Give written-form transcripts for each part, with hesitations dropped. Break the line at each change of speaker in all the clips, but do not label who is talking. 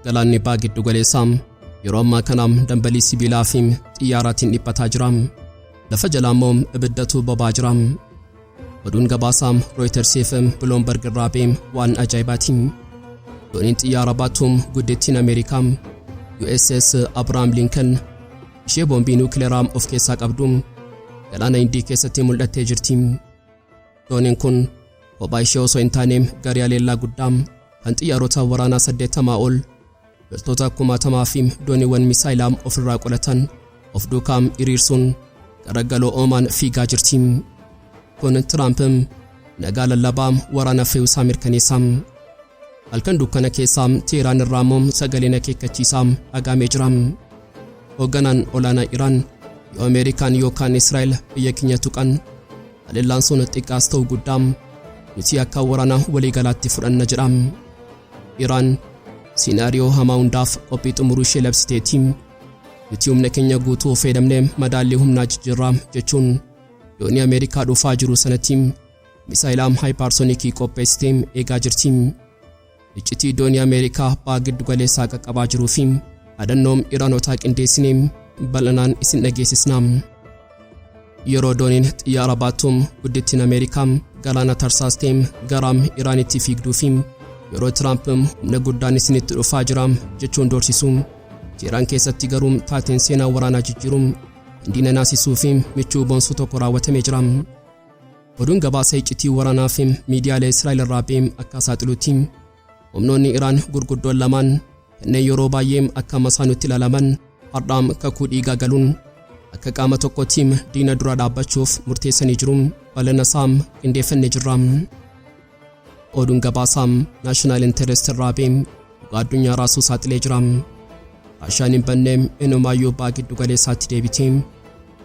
Galaanni Baha Giddu Galeessaa yeroo ammaa kana dambalii sibiilaa fi xiyyaaraatiin dhiphataa jira. Lafa jalaa immoo ibiddatu boba'aa jira. Oduun gabaasaa Rooyitarsii fi Biloomberg irraa ba'e waan ajaa'ibaati. Dooniin xiyyaara baattu guddittiin Ameerikaa USS Abrahaam Lincoln ishee boombii niwukileeraa of keessaa qabdu galaana Hindii keessatti mul'attee jirti. Dooniin kun kophaa ishee osoo hin taane garee haleellaa guddaa kan xiyyaarota waraanaa 80 ol, loltoota kumaatamaa fi dooniiwwan misaayilaa ofirraa qolatan of duukaa hiriirsuun gara galoo Oomaan fiigaa jirti. Kun Tiraamp nagaa lallabaa waraana fe'uusaa mirkaneessa. Halkan dukkana keessaa Teheraan irraa immoo sagaleen akeekkachiisaa dhagahamee jira. Hoogganaan olaanaa Iraan yoo Ameerikaan yookaan Israa'el biyya keenya tuqan, haleellaan sun xiqqaas ta'u guddaa, nuti akka waraana waliigalaatti fudhanna jedha. Iraan siinaariyoo hamaa hundaaf qophii xumuruu ishee labsiteetti. Nuti humna keenya guutuu fayyadamnee madaallii humnaa jijjiirraa jechuun doonii Ameerikaa dhufaa jiru sanatti misaayilaa haayipaarsoonikii qopheessitee eegaa jirti. Iccitii doonii Ameerikaa baha giddu galeessaa qaqqabaa jiruu fi dhaadannoo Iraanotaa qindeessinee bal'inaan isin dhageessisna. Yeroo dooniin xiyyaara baattu guddittiin Ameerikaa galaana tarsaastee gara Iraanitti fiigduu fi yeroo Tiraamp humna guddaan isinitti dhufaa jira jechuun doorsisu, Teheraan keessatti garuu taateen seenaa waraanaa jijjiiru, diina naasisuu fi michuu boonsuu tokko raawwatamee jira. Oduun gabaasa iccitii waraanaa fi miidiyaalee Israa'el irraa ba'e akka saaxilutti, humnoonni Iraan gurguddoon lamaan kanneen yeroo baay'ee akka masaanutti ilaalaman har'aam kakuu dhiigaa galuun akka qaama tokkootti diina dura dhaabbachuuf murteessanii jiru. Bal'ina isaa qindeeffannee jirra. Oduun gabaasaa National Interest irraa ba'e dhugaa addunyaa raasuu saaxilee jira. Raashaan hin banne, inumaayyuu baha giddu galeessaatti deebitee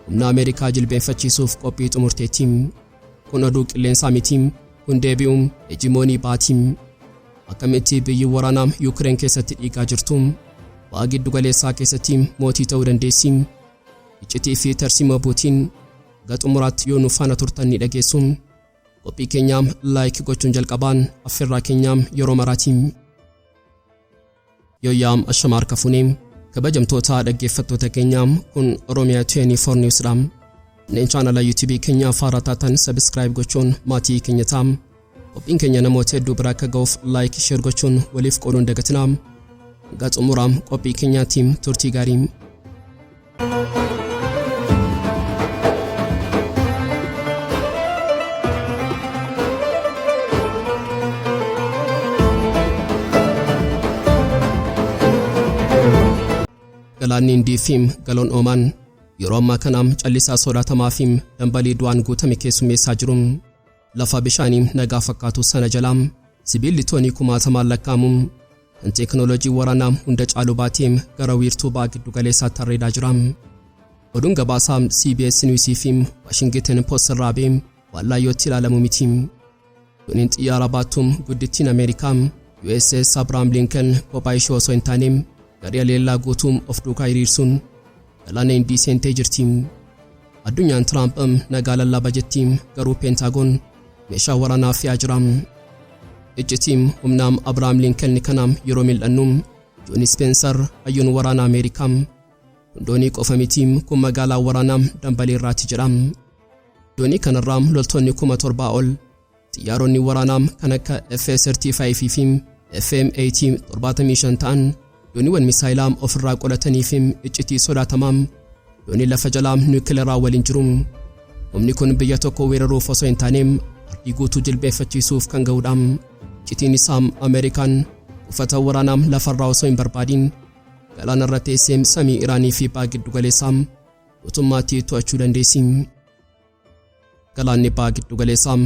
humna Ameerikaa jilbeenfachiisuuf qophii xumurteetti. Kun oduu qilleensaa miti, kun deebi'uun heejimoonii baati. Akkamitti biyyi waraanaa Yuukireen keessatti dhiigaa jirtu baha giddu galeessaa keessatti mootii ta'uu dandeessi? Iccitii fi tarsiimoo Puutiin haga xumuraatti yoo nu faana turtan ni dhageessu. Qophii keenyaa like gochuun jalqabaan affeerraa keenyaa yeroo maraati. Yooyyaa, ashama harka fuunee, kabajamtoota dhaggeeffattoota keenyaa, kun Oromiyaa 24 News dha. Kanneen chaanala YouTube keenyaa haaraa taatan subscribe gochuun maatii keenya ta'a. Qophiin keenya namoota hedduu bira akka ga'uuf like, share gochuun waliif qooduun dagatinaa. Hanga xumuraa qophii keenyaatti turtii gaarii. Galaanni Hindii fi galoon Oomaan yeroo ammaa kana callisaa sodaatamaa fi dambalii du'aan guutame keessummeessaa jiru. Lafa bishaanii nagaa fakkaatu sana jalaa sibiilli toonii kumaatamaan lakkaa'amu kan teekinooloojii waraanaa hunda caalu baatee gara wiirtuu ba'a giddu galeessaatti tarreedaa jira. Oduun gabaasaa CBS News fi Washington Post irraa ba'e waan laayyootti ilaalamu miti. Dooniin xiyyaara baattu guddittiin Ameerikaa USS Abraham Lincoln kophaa ishee osoo hin taane garee haleellaa guutuu of duukaa hiriirsuun galaana Hindii seentee jirti. Addunyaan Tiraamp nagaa lallaba jetti, garuu Peentaagoon meeshaa waraanaa fe'aa jira. Iccitii humna Abrahaam Lincoln kana yeroo mil'annu, Joon Spencer, hayyuun waraana Ameerikaa, kun doonii qofa miti, kun magaalaa waraanaa dambalii irraati jedha. Doonii kanarraa loltoonni 7,000 ol, xiyyaaronni waraanaa kan akka FS-35 fi FM-80 75 ta'an, dooniiwwan misaayilaa ofirraa qolatanii fi iccitii sodaatamaa doonii lafa jalaa niwukileeraa waliin jiru. Humni kun biyya tokko weeraruuf osoo hin taane ardii guutuu jilbeeffachiisuuf kan ga'udha. Iccitiin isaa Ameerikaan buufata waraanaa lafarraa osoo hin barbaadin galaana irra teessee samii Iraanii fi baha giddu galeessaa guutummaatti to'achuu dandeessi. Galaanni baha giddu galeessaa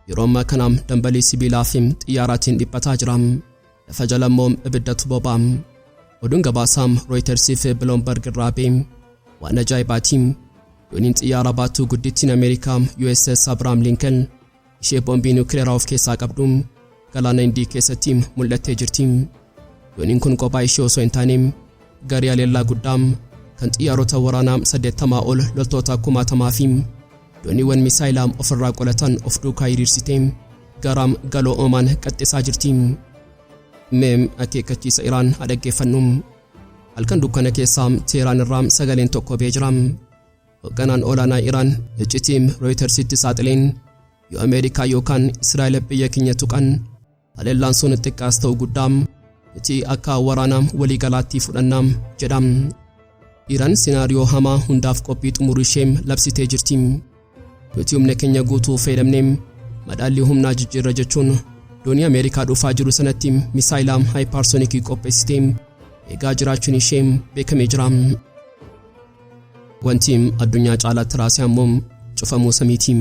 yeroo ammaa kana dambalii sibiilaa fi xiyyaaraatiin dhiphataa jira. Lafa jala immoo ibiddatu boba'a. Oduun gabaasaa Rooyitarsii fi Biloomberg irraa ba'e waan ajaa'ibaati. Dooniin xiyyaara baattuu guddittiin Ameerikaa USS Abrahaam Lincoln ishee boombii niwukileeraa of keessaa qabdu galaana Hindii keessatti mul'attee jirti. Dooniin kun kophaa ishee osoo hin taane garee haleellaa guddaa kan xiyyaarota waraanaa 80 ol, loltoota kumaatamaa fi dooniiwwan misaayilaa ofirraa qolatan of duukaa hiriirsitee gara galoo Oomaan qaxxisaa jirti. Mee akeekkachiisa Iraan haa dhaggeeffannu. Halkan dukkana keessaa Teheraan irraa sagaleen tokko ba'ee jira. Hoogganaan olaanaa Iraan iccitii Rooyitersitti saaxileen, yoo Ameerikaa yookaan Israa'el biyya keenya tuqan, haleellaan sun xiqqaas ta'u guddaa nuti akka waraana waliigalaatti fudhanna jedha. Iraan scenario hamaa hundaaf qophii xumuruu ishee labsitee jirti. Nuti humna keenya guutuu fayyadamnee madaallii humnaa jijjiirra jechuun doonii Ameerikaa dhufaa jiru sanatti misaayilaa hypersonic qopheessitee eegaa jiraachuun ishee beekamee jira. Wanti addunyaa caalaatti raasee ammoo cufamuu samiiti.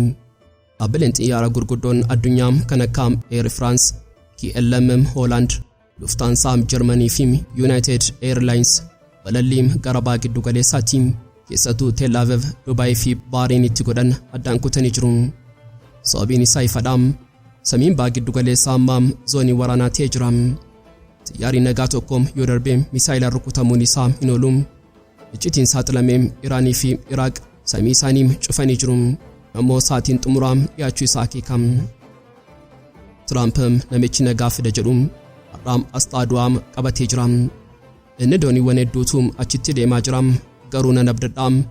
Dhaabbileen xiyyaara gurguddoon addunyaa kan akka Air France, KLM Holland, Lufthansa Germany fi United Airlines balallii gara baha giddu galeessaatti, keessattuu Tel Aviv, Dubaay fi Baariinitti godhan addaan kutanii jiru. Sababiin isaa ifadha. Samiin baha giddu galeessaa ammaa zoonii waraanaa ta'ee jira. Xiyyaarri nagaa tokko yoo darbe misaayilaan rukutamuun isaa hin oolu. Iccitiin saaxilamee Iraanii fi Iraaq samii isaanii cufanii jiru. Ammoo sa'aatiin xumuraa dhiyaachuu isaa akeeka. Tiraamp namichi nagaa fida jedhu har'aam asxaa du'aa qabatee jira. Inni dooniiwwan hedduutu achitti deemaa jira. Garuu nan abdadhaa hin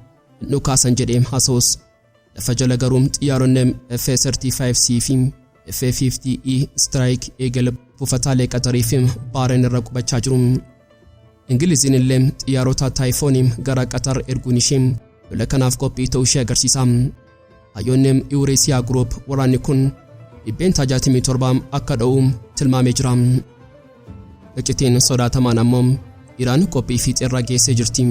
dhukaasan jedhee haasa'us, lafa jala garuu xiyyaaronni F-35C fi F-50E Strike Eagle buufataalee Qatarii fi Baareen irra qubachaa jiru. Ingiliziin illee xiyyaarota Taayifoonii gara Qatar erguun ishee lola kanaaf qophii ta'uu ishee agarsiisa. Hayyoonni Eurasia Group waraanni kun 67% akka dha'u tilmaamee jira. Iccitiin sodaatamaan ammoo Iraan qophii fiixeerra geessee jirti.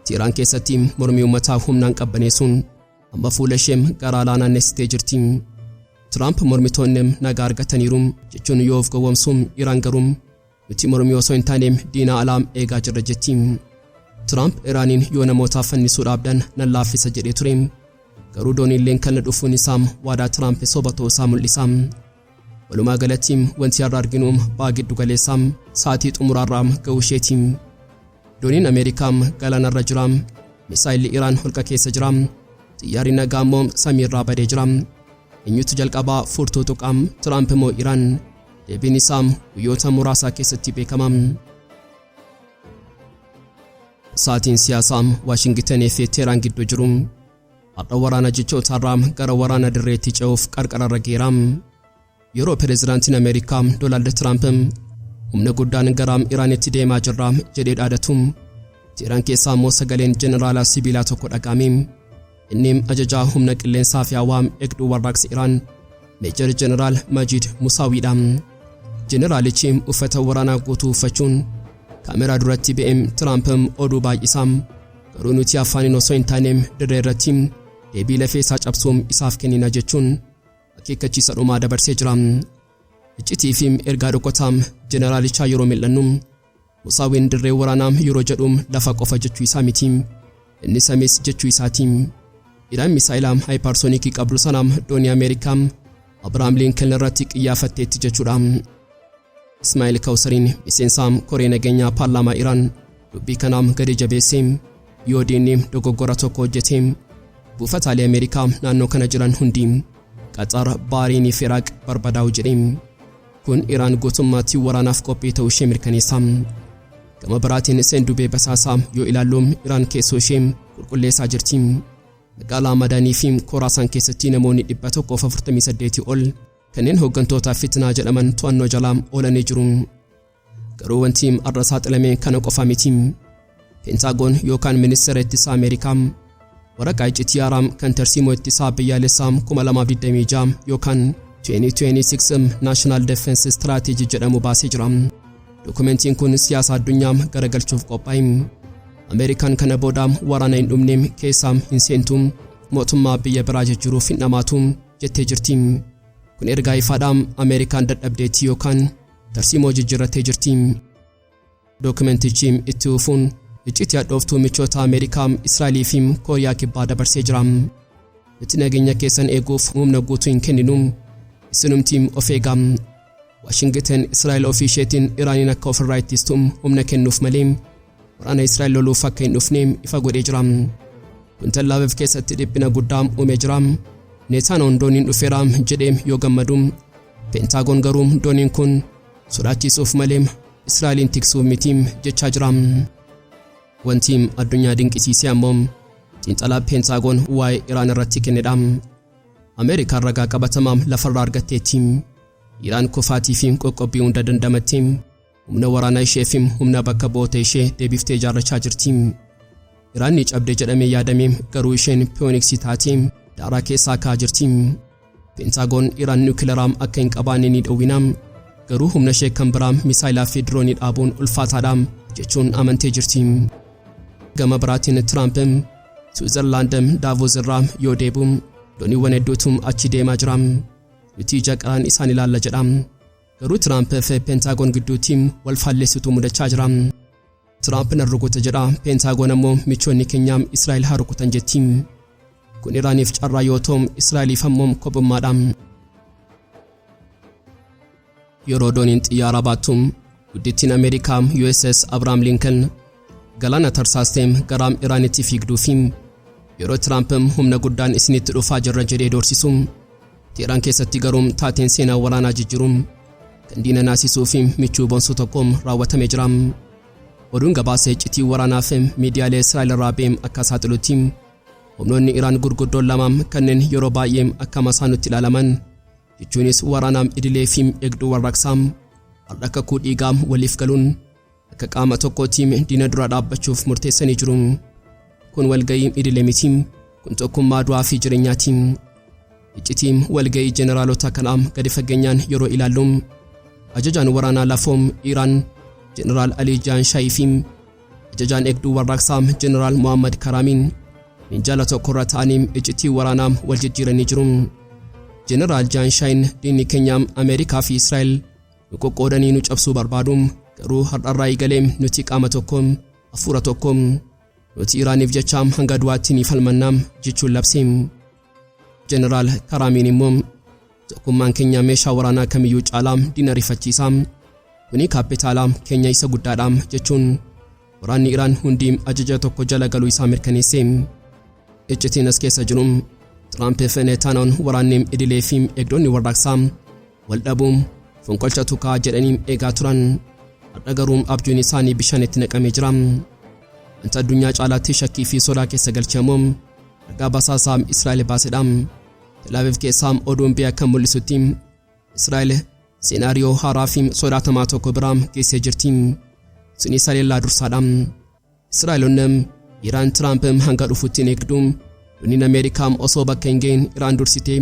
Teheraan keessatti mormii uummataa humnaan qabbaneessuun amma fuula ishee gara alaa naannessitee jirti. Tiraamp mormitoonni nagaa argataniiru jechuun yoo of gowwoomsu, Iraan garuu nuti mormii osoo hin taane diina alaa eegaa jirra jetti. Tiraamp Iraaniin yoo namootaaf fannisuu dhaabdan nan laaffisa jedhee ture. Garuu dooniilleen kana dhufuun isaa waadaa Tiraamp soba ta'uu isaa mul'isa. Walumaa galatti wanti har'a arginu baha giddu galeessaa sa'aatii xumuraarraa ga'uu isheeti. Dooniin Ameerikaa galaanarra jira. Misaayilli Iraan holqa keessa jira. Xiyyaarri nagaa immoo samiirraa badee jira. Eenyutu jalqabaa furtuu tuqaa, Tiraamp moo Iraan? Deebiin isaa guyyoota muraasaa keessatti beekama. Sa'aatiin siyaasaa Waashingitenii fi Teheraan gidduu jiru har'a waraana jechootaarraa gara waraana dirreetti ce'uuf qarqararra geera. Yeroo pireezidaantiin Ameerikaa Doonaald Tiraamp humna guddaan gara Iraanitti deemaa jirra jedhee dhaadatu, Teheraan keessaa immoo sagaleen jeneraalaa sibiilaa tokko dhaga'ame. Inni ajajaa humna qilleensaa fi hawaa eegduu warraaqsa Iraan, Meejar Jeneraal Majid Musaawiidha. Jeneraalichi uffata waraanaa guutuu uffachuun kaameraa duratti ba'ee Tiraamp oduu baay'isaa, garuu nuti afaaniin osoo hin taane dirree irratti deebii lafee isaa cabsuun isaaf kennina jechuun akeekkachiisa dhumaa dabarsee jira. Iccitii fi ergaa dhokataa jeneraalichaa yeroo mil'annu, Musaawiin dirree waraanaa yeroo jedhu lafa qofa jechuu isaa miti. Inni samiis jechuu isaati. Iraan misaayilaa hypersonic qabdu sana doonii Ameerikaa Abrahaam Lincoln irratti qiyyaafatteetti jechuudha. Ismaa'il Kawsariin, miseensa koree nageenyaa paarlaamaa Iraan, dubbii kanaa gadi jabeessee, yoo diinni dogoggora tokko hojjete buufataalee Ameerikaa naannoo kana jiran hundi, Qaxar, Baariinii fi Iraaq barbadaa'u jedhe. Kun Iraan guutummaatti waraanaaf qophii ta'uu ishee mirkaneessa. Gama biraatiin seendubee basaasaa yoo ilaallu, Iraan keessoo ishee qulqulleessaa jirti. Magaalaa Madaanii fi Koraasaan keessatti namoonni 148 ol kanneen hooggantoota fitnaa jedhaman to'annoo jalaa oolanii jiru. Garuu wanti har'a saaxilame kana qofa miti. Peentaagoon yookaan ministeera ittisaa Ameerikaa waraqaa iccitii haaraa kan tarsiimoo ittisaa biyyaalessaa 2026 yookaan 2026 National Defense Strategy jedhamu baasee jira. Dokumentiin kun siyaasa addunyaa garagalchuuf qophaa'e. Ameerikaan kana booda waraana hin dhumne keessaa hin seentu, mootummaa biyya biraa jijjiiruuf hin dhamaatu jettee jirti. Kun ergaa ifaadha: Ameerikaan dadhabdeetti yookaan tarsiimoo jijjiirrattee jirti. Dokumentichi itti fufuun iccitii hadhooftuu michoota Ameerikaa, Israa'elii fi Kooriyaa Kibbaa dabarsee jira. Nuti nageenya keessan eeguuf humna guutuu hin kenninu. Isinumti of eegaa. Waashingiten Israa'el ofii isheetiin Iraaniin akka ofirraa ittistu humna kennuuf malee waraana Israa'el loluuf akka hin dhufne ifa godhee jira. Kun Tel Aviv keessatti dhiphina guddaa uumee jira. Neetaanyahuun dooniin dhufeera jedhee yoo gammadu, Peentaagoon garuu dooniin kun Sodaachisuuf malee Israa'eliin tiksuuf mitiim jechaa jira. Wanti addunyaa dinqisiisee ammoo xiinxalaa Peentaagoon waa'ee Iraan irratti kennedha. Ameerikaan ragaa qabatamaa lafarraa argatteetti. Iraan kufaatii fi qoqqobbii hunda dandamattee humna waraanaa ishee fi humna bakka bu'oota ishee deebiftee ijaarrachaa jirti. Iraan ni cabde jedhamee yaadame, garuu isheen phoenix taatee daaraa keessaa ka'aa jirti. Peentaagoon Iraan niwukilaraa akka hin qabaanne ni dhowwina, garuu humna ishee kan biraa misaayilaa fi diroonii dhaabuun ulfaataadha jechuun amantee jirti. Gama biraatiin Tiraamp Siwiizerlaand Daavoos irraa yoo deebi'u dooniiwwan hedduutu achi deemaa jira. Nuti ija qaraan isaan ilaalla jedha. Garuu Tiraamp fi Peentaagoon gidduutti wal faalleessitu mudachaa jira. Tiraamp na rukuta jedha, Peentaagoon ammoo michoonni keenya Israa'el haa rukutan jetti. Kun Iraaniif carraa yoo ta'u, Israa'eliif ammoo kophummaadha. Yeroo dooniin xiyyaaraa baattu guddittiin Ameerikaa USS Abraham Lincoln galaana tarsaastee gara Iraanitti fiigduu fi yeroo Tiraamp humna guddaan isinitti dhufaa jirra jedhee doorsisu, Teheraan keessatti garuu taateen seenaa waraanaa jijjiiru kan diina naasisuu fi michuu boonsuu tokko raawwatamee jira. Oduun gabaasa iccitii waraanaa fi miidiyaalee Israa'el irraa ba'e akka saaxilutti, humnoonni Iraan gurguddoon lama kanneen yeroo baay'ee akka masaanutti ilaalaman, jechuunis waraanaa idilee fi eegduu warraaqsaa, har'a kakuu dhiigaa waliif galuun akka qaama tokkootti diina dura dhaabbachuuf murteessanii jiru. Kun walga'ii idilee miti. Kun tokkummaa du'aa fi jireenyaati. Iccitii walga'ii jeneraalota kanaa gadi fageenyaan yeroo ilaallu, ajajaan waraanaa lafoom Iraan Jeneraal Alii Jaanshaayii fi ajajaan eegduu warraaqsaa Jeneraal Mohammad Karaamiin minjaala tokkorra ta'anii iccitii waraanaa wal jijjiiranii jiru. Jeneraal Jaanshayin, "Diinni keenya Ameerikaa fi Israa'el nu qoqqoodanii nu cabsuu barbaadu, garuu har'arraa eegalee nuti qaama tokko, hafuura tokko, nuti Iraaniif jecha hanga du'aatti ni falmannaa," jechuun labse. Jeneraal Karaamiin immoo, "Tokkummaan keenya meeshaa waraanaa kamiyyuu caalaa diina rifachiisa. Kuni kaapitaalaa keenya isa guddaadha," jechuun waraanni Iraan hundi ajaja tokko jala galuu isaa mirkaneesse. Iccitiin as keessa jiru, Tiraamp fi Netanyahuun waraanni idilee fi eegdonni warraaqsaa wal dhabuun fonqolcha tukaa jedhanii eegaa turan. Har'a garuu abjuun isaanii bishaanitti naqamee jira. Wanta addunyaa caalaatti shakkii fi sodaa keessa galche ammoo ragaa basaasaa Israa'el baasedha. Tel Aviv keessaa oduun biyya kan mul'isutti Israa'el scenario haaraa fi sodaatamaa tokko biraa geessee jirti. Sunis haleellaa dursaadha. Israa'eloonni Iraan Tiraamp hanga dhufutti hin eegdu. Dooniin Ameerikaa osoo bakka hin gahin Iraan dursitee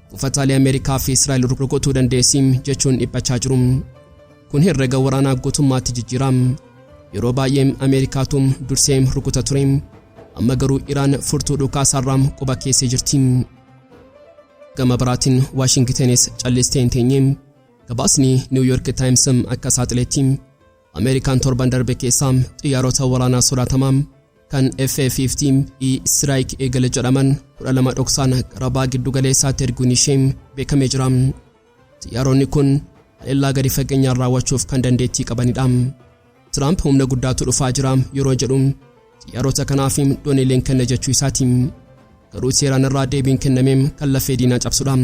buufataalee Ameerikaa fi Israa'el rukutuu dandeessi jechuun dhiphachaa jiru. Kun herrega waraanaa guutummaatti jijjiira. Yeroo baay'ee Ameerikaatu dursee rukuta ture. Amma garuu Iraan furtuu dhukaasaarraa quba keessee jirti. Gama biraatiin Waashingitenis callistee hin teenye. Gabaasni New York Times akka saaxiletti, Ameerikaan torban darbe keessaa xiyyaarota waraanaa sodaatamaa kan F-15 E Strike Eagle jedhaman 12 dhoksaan gara baha giddu galeessaatti erguun ishee beekamee jira. Xiyyaaronni kun haleellaa gadi fageenyaan raawwachuuf kan dandeettii qabanidha. Tiraamp humna guddaatu dhufaa jira yeroo jedhu xiyyaarota kanaaf dooniileen kenna jechuu isaati. Garuu Teheraan irraa deebiin kenname kan lafee diinaa cabsudha.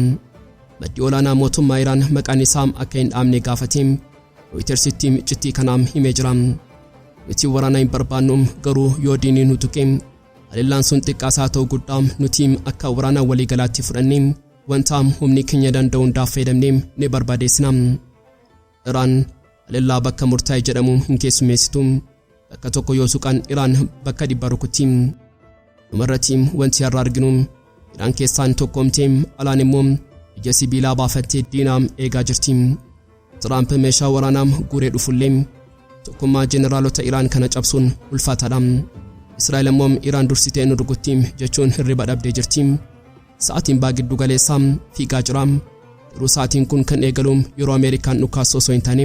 Maddi olaanaa mootummaa Iraan maqaan isaa akka hin dhaamne gaafate Rooyitersitti iccitii kanaa himee jira. "Nuti waraana hin barbaannu, garuu yoo diinni nu tuqe, haleellaan sun xiqqaasaa ta'u guddaa, nuti akka waraana waliigalaatti fudhannee wanta humni keenya danda'u hundaaf fayyadamnee ni barbadeessina." Iraan haleellaa bakka murtaa'e jedhamu hin keessummeessitu. Bakka tokko yoo tuqan Iraan bakka 100 rukutti. Dhumarratti wanti har'a arginu, Iraan keessaan tokkoomtee alaan immoo ija sibiilaa baafattee diinaa eegaa jirti. Tiraamp meeshaa waraanaa guuree dhufullee tokkummaa jeneraalota Iraan kana cabsuun ulfaataadha. Israa'el immoo Iraan dursitee nu rukutti jechuun hirriba dhabdee jirti. Sa'aatiin baa giddu galeessaa fiigaa jira. Garuu sa'aatiin kun kan eegalu yeroo Ameerikaan dhukaasu osoo hin taane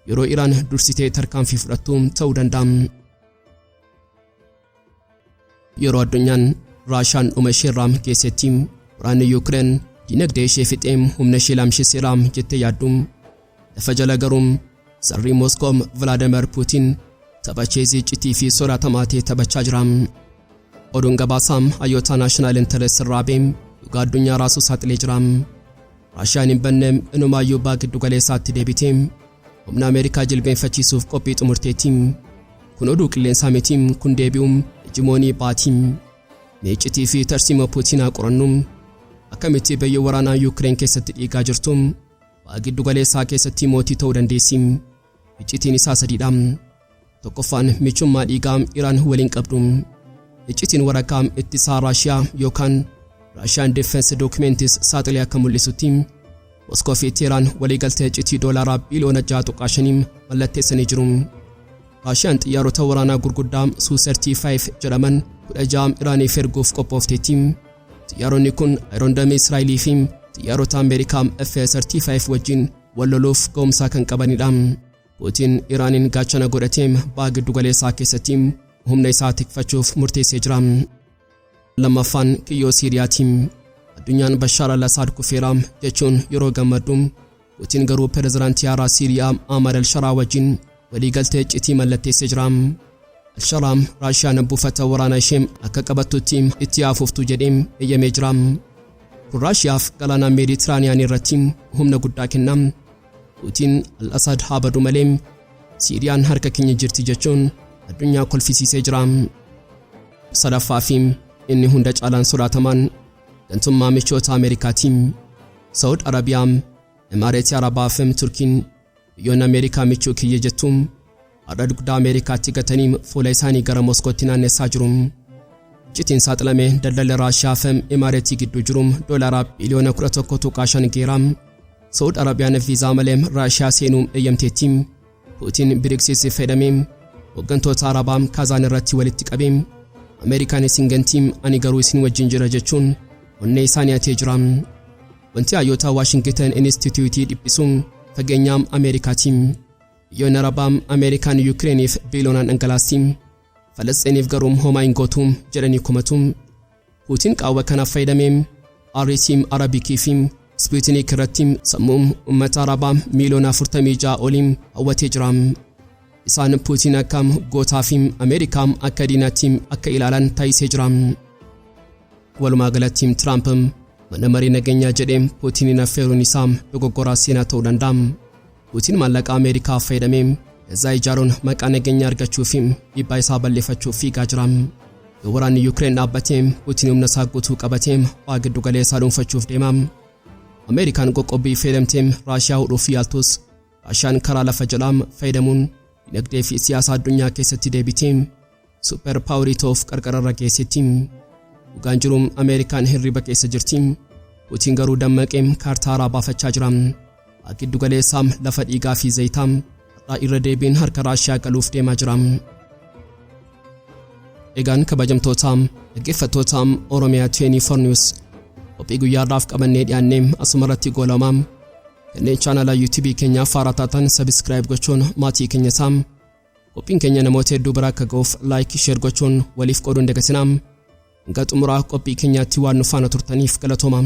yeroo Iraan dursitee tarkaanfii fudhattu ta'uu danda'a. Yeroo addunyaan Raashaan dhuma isheerraa geessetti, waraanni Yuukireen dinagdee ishee fixee humna ishee laamshiseera jettee yaaddu, lafa jala garuu sarrii Moskoo Vilaadimir Puutiin tapha cheezii iccitii fi sodaatamaa ta'e taphachaa jira. Oduun gabaasaa hayyoota National Interest irraa ba'e dhugaa addunyaa raasuu saaxilee jira. Raashiyaan hin banne, inumaayyuu baa giddu galeessaatti deebitee Humna Ameerikaa jilbeenfachiisuuf qophii xumurteetti. Kun oduu qilleensaa miti, kun deebi'uun hegemonii baati. Mee iccitii fi tarsiima Puutinaa qorannu. Akkamitti biyya waraanaa Yuukireen keessatti dhiigaa jirtu ba'a giddu galeessaa keessatti mootii ta'uu dandeessi? Iccitiin isaa sadiidha. Tokkoffaan, michummaa dhiigaa Iraan waliin qabdu. Iccitiin waraqaa ittisaa Raashiyaa yookaan Russian Defense Documents saaxilee akka mul'isutti, Moskoo fi Teheraan waliigaltee iccitii doolaaraa biiliyoona 6.5 mallatteessanii jiru. Raashiyaan xiyyaarota waraanaa gurguddaa Su-35 jedhaman 16 Iraaniif erguuf qophoofteetti. Xiyyaaronni kun Iron Dome Israa'elii fi xiyyaarota Ameerikaa F-35 wajjin wal loluuf ga'umsaa kan qabanidha. Puutiin Iraaniin gaachana godhatee ba'a giddu galeessaa keessatti humna isaa tikfachuuf murteessee jira. Lammaffaan, kiyyoo Siiriyaati. Addunyaan Bashaar al-Asaad kufeera jechuun yeroo gammaddu, Puutiin garuu pirezidaantii haaraa Siiriyaa Ahmad al-Sharaa wajjin waliigaltee iccitii mallatteessee jira. Al-Sharaa Raashiyaan buufata waraanaa ishee akka qabattutti itti hafuuftu jedhee eeyyamee jira. Kun Raashiyaaf galaana Meeditiraaniyaan irratti humna guddaa kenna. Puutiin al-Asaad haa badu malee Siiriyaan harka keenya jirti jechuun addunyaa kolfisiisee jira. Sadaffaa fi inni hunda caalaan sodaatamaan, gantummaa michoota Ameerikaati. Saawud Arabiyaa, Imaareetii Arabaa fi Turkiin, biyyoonni Ameerikaa michuu kiyya jettuun, har'a dugda Ameerikaatti gatanii fuula isaanii gara Moskootti naannessaa jiru. Iccitiin saaxilame daldalli Raashiyaa fi Imaareetii gidduu jiru doolaara biiliyoona 11.5 geera. Saawud Arabiyaan viizaa malee Raashiyaa seenuu eeyyamteetti. Puutiin Biriksiis fayyadamee hooggantoota Arabaa Kaazaan irratti walitti qabee, "Ameerikaan isin gantii, ani garuu isin wajjin jira" jechuun onnee isaanii hatee jira. Wanti hayyoota Waashington Instituutii dhiphisuun fageenyaa Ameerikaati. Biyyoonni Arabaa Ameerikaan Yukireeniif biiliyoonaan dhangalaasti, Falasxiiniif garuu homaa hin gootu jedhanii komatu. Puutiin qaawwa kanaaf fayyadamee RT Arabikii fi Sputnik irratti sammuu uummata Arabaa miiliyoona 46 oliin hawwatee jira. Isaan Puutiin akka gootaa fi Ameerikaa akka diinaatti akka ilaalan taasisee jira. Walumaa galatti, Tiraamp mana marii nageenyaa jedhee Puutiniin affeeruun isaa dogoggoraa seenaa ta'uu danda'a. Puutiin maallaqa Ameerikaa fayyadamee gazzaa ijaaruun maqaa nageenyaa argachuu fi dhiibbaa isaa balleeffachuuf fiigaa jira. Yoo waraanni Yuukireen dhaabbatee, Puutiin humna isaa guutuu qabatee ba'a giddu galeessaa dhuunfachuuf deema. Ameerikaan qoqqobbii fayyadamtee Raashiyaa hudhuuf yaaltus, Raashiyaan karaa lafa jalaa fayyadamuun dinagdee fi siyaasa addunyaa keessatti deebitee super powerii ta'uuf qarqararra geessetti. Dhugaan jiru Ameerikaan hirriba keessa jirti. Puutiin garuu dammaqee kaartaa haaraa baafachaa jira. Ba'a giddu galeessaa, lafa dhiigaa fi zayitaa, har'aa irra deebiin harka Raashiyaa galuuf deemaa jira. Egaan kabajamtoota dhaggeeffattoota Oromiyaa 24 News, qophii guyyaadhaaf qabannee dhiyaannee asuma irratti goolamaa. Kanneen chaanala YouTubeii keenyaaf haaraa taatan subscribe gochuun maatii keenya ta'a. Qophiin keenya namoota hedduu bira akka ga'uuf like, share gochuun waliif qooduun dagatinaa. Hanga xumuraa qophii keenyaatti waan nu faana turtaniif galatooma.